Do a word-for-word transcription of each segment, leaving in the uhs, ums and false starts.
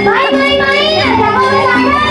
Mai, mai, mai, ada apa, ada?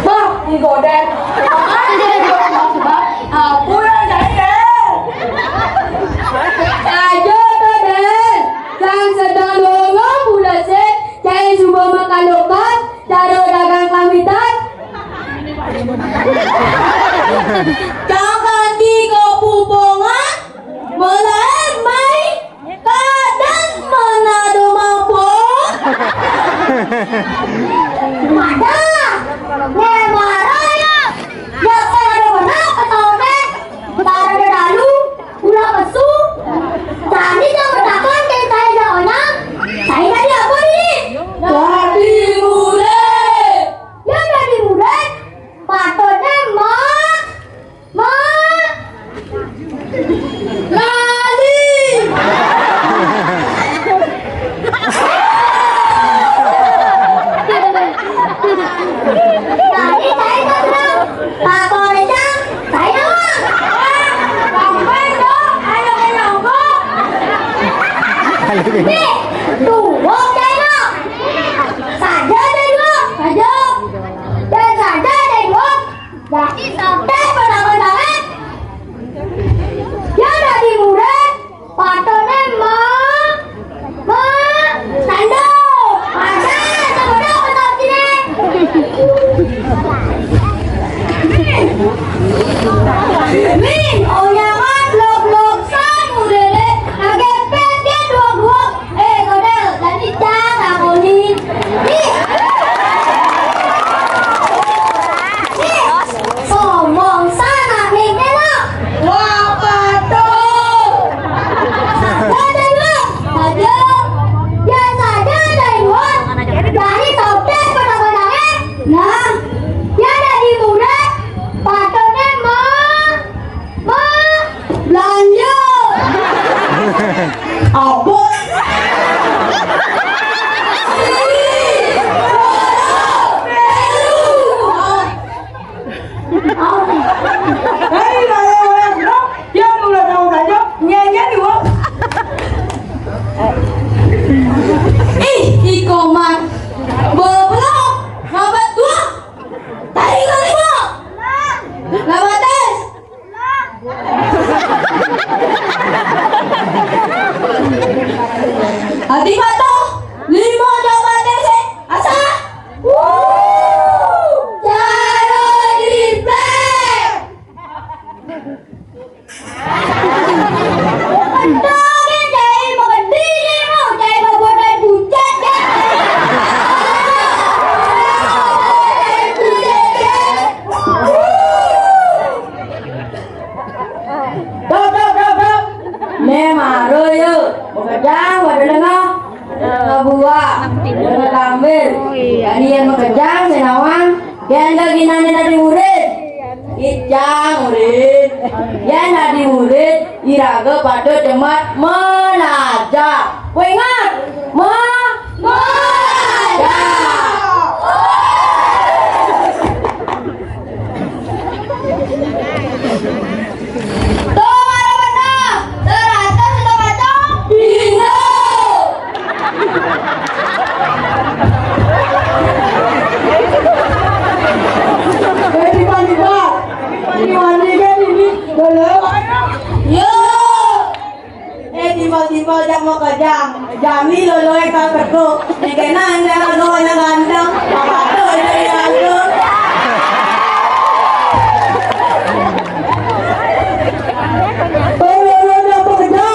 Bah, digoda. Ampun, saya deh. Ayo, Toden. Sang sedang dongong pula sih. Cai suba makalokan, cara dagang kamitan. Cakati kepupongan, melaen mai kadang menado mampu. Mada, ne maraya, ya penado menado ketahuan, tara dalu, ulah pesu. Tadi jangan takon ke saya jawabnya. Saya tadi apa ini? Tadi mulai. Ya, dadi murid, patutne ma-, ma-, lali. Lali, saya tak tahu. Patutne, saya doang. Sampai dong, ayo ke nyongkok. Nih, tuh, wong saya dong. Saja saya dong, saja. Dan saja saya dong. Dadi sobat, padha-padha. Ya dadi murid, patutne ma-, ma-, tanduk. Ada, padha-padha sini. Min, onyangan blok-blok san mudele, agak pet dia dua-dua. Eh, Kodel, tadi cak aku ni. Ih. Ih, sombong sana ni, kena. Wah, patut. Saja dulu, saja. Ya, saja dari luar. Dari sobat pada-pada, eh. Nah, ya dari murid, patutnya mah. Ma, belanja. Apa? Hei, raya wayang, bro. Dia mulai tahu saja. Nyanyi dua. Ih, iko man. Beblok. Ngabat dua. Tadi kali, Bro. Ngabat tes. Ati mato, limo jawaban desa. Asa? Wuh, cara triplek. Betul, Cai, mau gede nih, mau Cai, mau buat dari buncit, ya. Dari buncit, ya. Wuh. Dok, dok, dok, dok. Ne maro yo. Makejang, pada lenga. Pada lenga buah. Pada lenga gambir. Jadi yang makejang, senawang. Yang lagi nanya tadi murid. Ijang murid. Yang tadi murid. Iraga pada cemat melajah. Kowe ingat? Ma-, melajah. Tuh, mana-mana. Seratus sudah kacau. Bingung. Eh, tiba-tiba. Tiba-tiba kan ini. Boleh. Yuk. Eh, tiba-tiba jak mau kerja. Jami loloe ka kerja. Nekena anda lagu wayang gandang. Apa tuh ini lagu? Loloe jak mau kerja.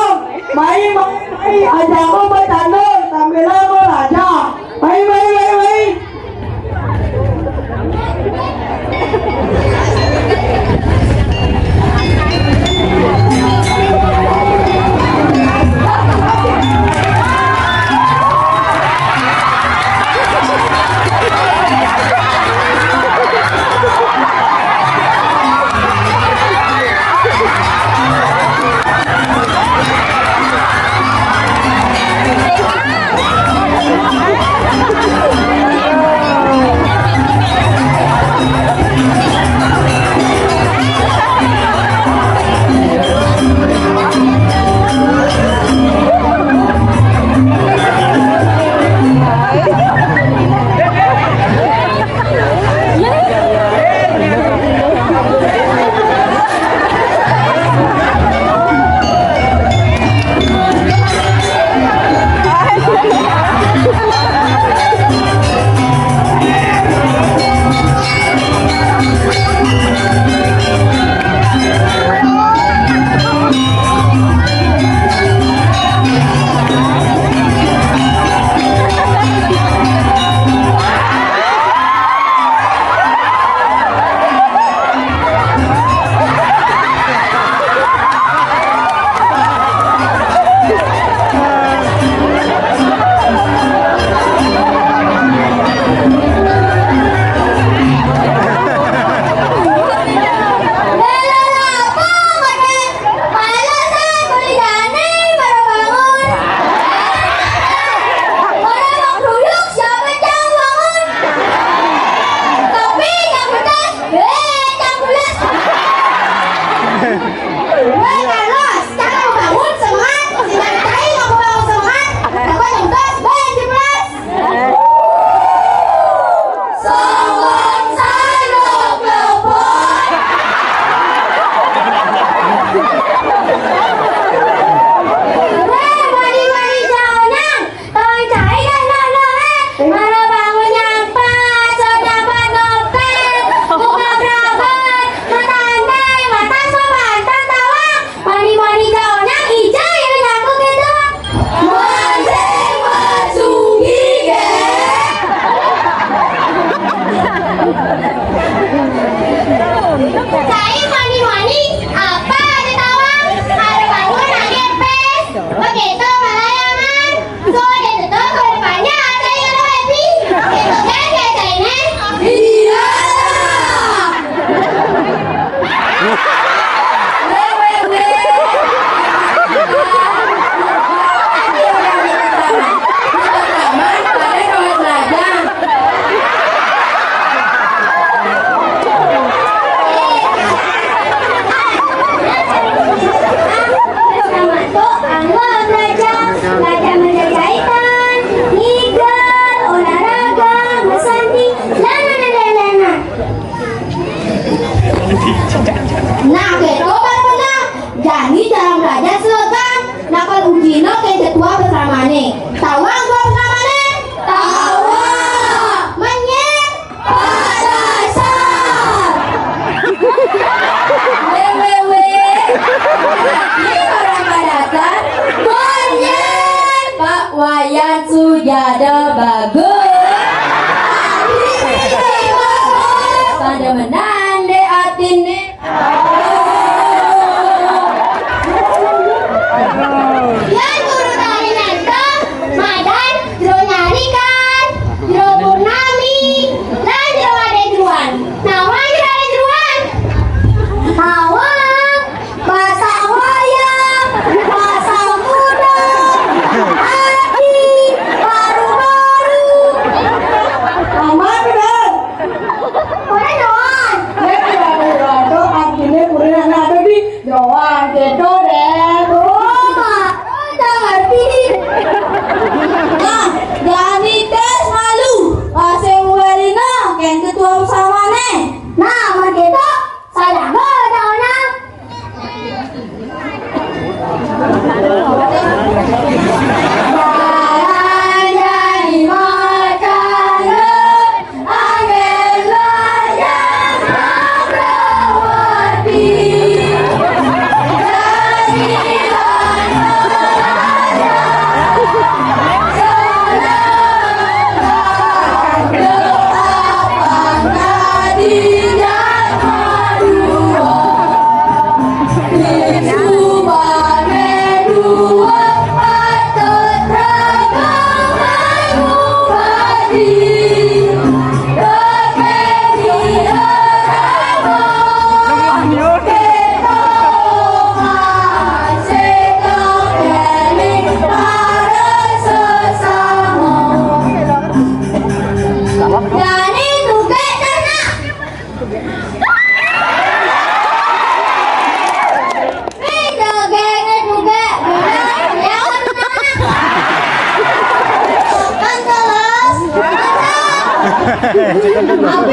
Mai, mai, mai. Aja aku bercanda. Sambil aku raja. Mai, mai, mai, mai.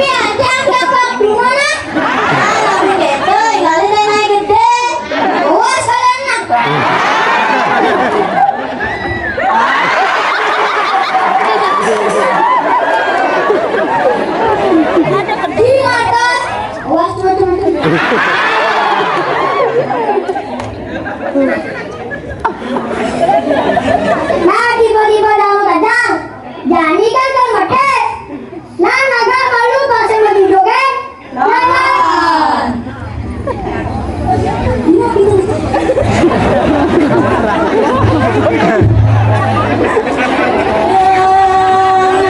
Jangan gampang dulu, nak. Kalau begitu, tinggalin yang naik gede. Awas kalian, nak. Di atas. Awas, teman-teman. Nah, tiba-tiba daun kadang. Jadi kan kan mati. Nah, naga malu pas sama duduk, kan? Nah.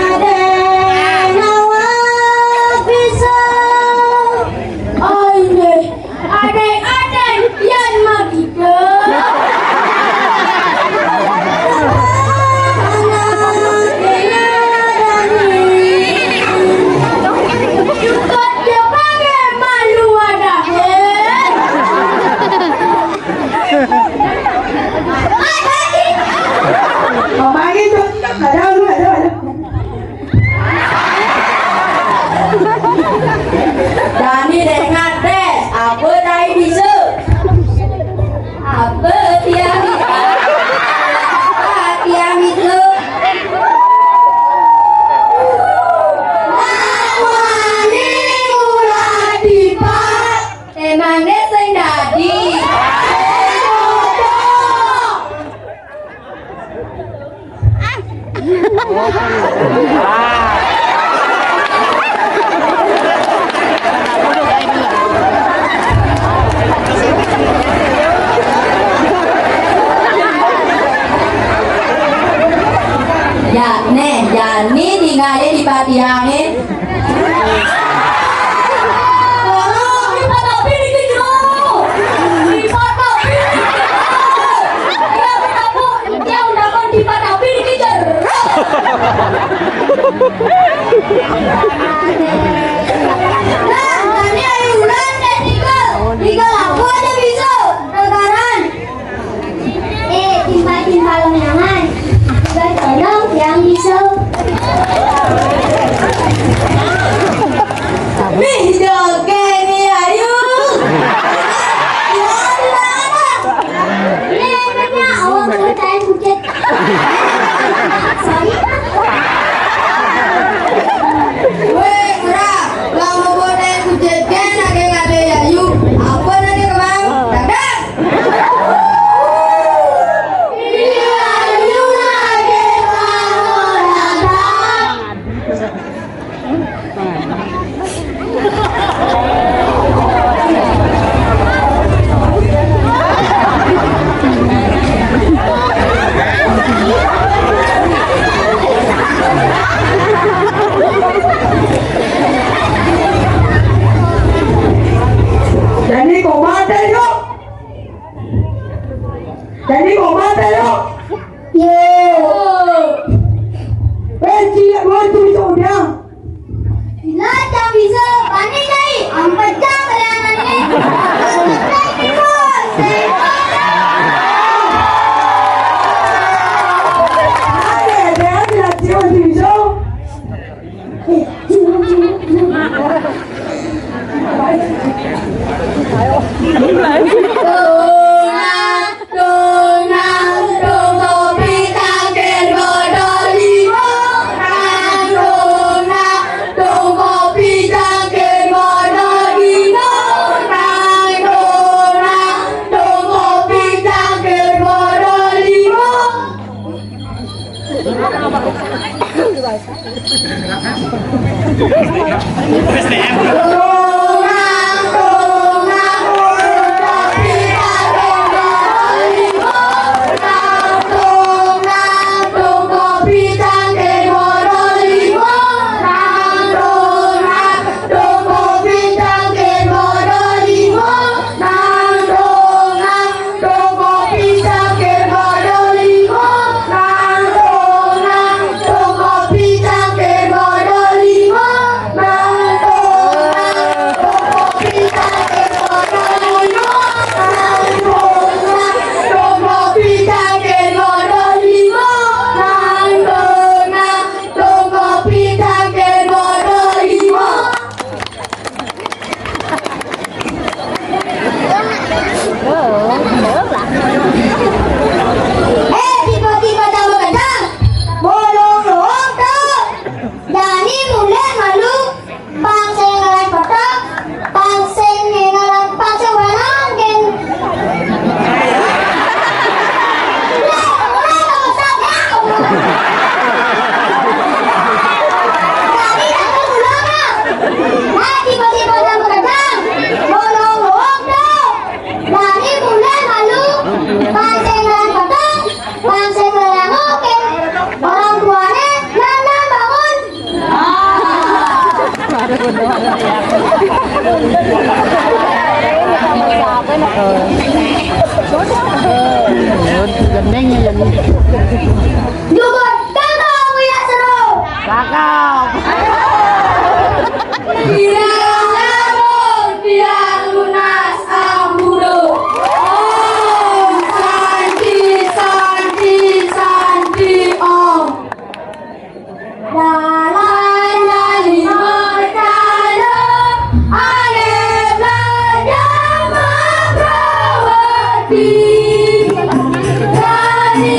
Ada nawa bisa. Oh, ini. Adeng-adeng yan magito. Cukot dia pakai malu ada. Mamagi tuh, ada lu, ada, ada. Dani dengar deh, apa tadi bisa? Apa tiang itu? Apa tiang itu? Namanya ulah dipak. Emangnya sing dadi? Ya, neh, jani tinggalnya di patiangin. Tolong, lipat api dikit, Bro. Lipat api dikit, Bro. Ya, lipat api. Dia udah mau lipat api dikit, Bro. Nah, tadi ayo udah, teh, tiga. Tiga lagu aja bisa. Sekarang. Eh, timpal-timpal lonjangan. Tiga tolong yang bisa. Nih, joget nih, ayo. Ini enaknya awal ceritain bucet. Sorry. Weh, kurang. Kamu boleh kucetkan, ada-ada ya, yuk. Apa nanti, Bang? Dadah. Jadi kau mati, yuk. Jadi kau mati, yuk. Yo. Eh, cilik mati, sudah. Bila tak bisa, panik, Dai. Empat jam perjalanan ni. Empat jam ni, bos. Ada, ada, ada, ada, ada. Yun, gandeng yan. Dugot, kakao, Kuya Sero! Kakao! Biar lamon, biar lunas ang budo. Om Santi, Santi, Santi, Om. Dalai Lama Talo, Alep Lajama Prawati, Rani